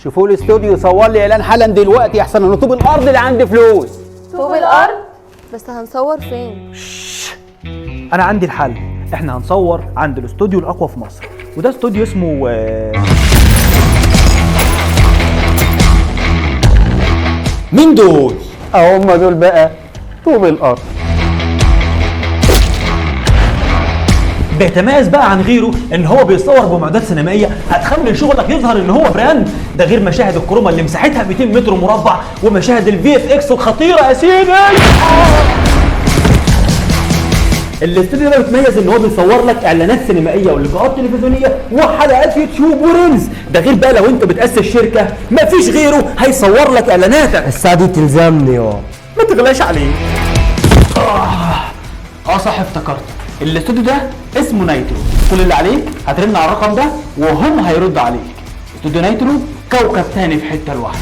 شوفوا لي استوديو صور لي اعلان حالا دلوقتي، احسن انا طوب الارض اللي عندي فلوس. طوب الارض؟ بس هنصور فين؟ انا عندي الحل، احنا هنصور عند الاستوديو الاقوى في مصر، وده استوديو اسمه مين دول؟ هم دول بقى طوب الارض. بيتميز بقى عن غيره ان هو بيصور بمعدات سينمائية هتخلي شغلك يظهر ان هو brand، ده غير مشاهد ال chroma اللي مساحتها 200 متر مربع ومشاهد ال VFX الخطيرة يا سيدي. الاستوديو ده بيتميز ان هو بيصور لك اعلانات سينمائية ولقاءات تلفزيونية وحلقات يوتيوب و reels، ده غير بقى لو انت بتاسس شركة مفيش غيره هيصور لك اعلاناتك. الساعة دي تلزمني. ما تغلاش عليه. اه صح افتكرت، الاستوديو ده اسمه نايترو، كل اللي عليك هترن على الرقم ده وهم هيردوا عليك. استوديو نايترو كوكب تاني في حتة لوحده.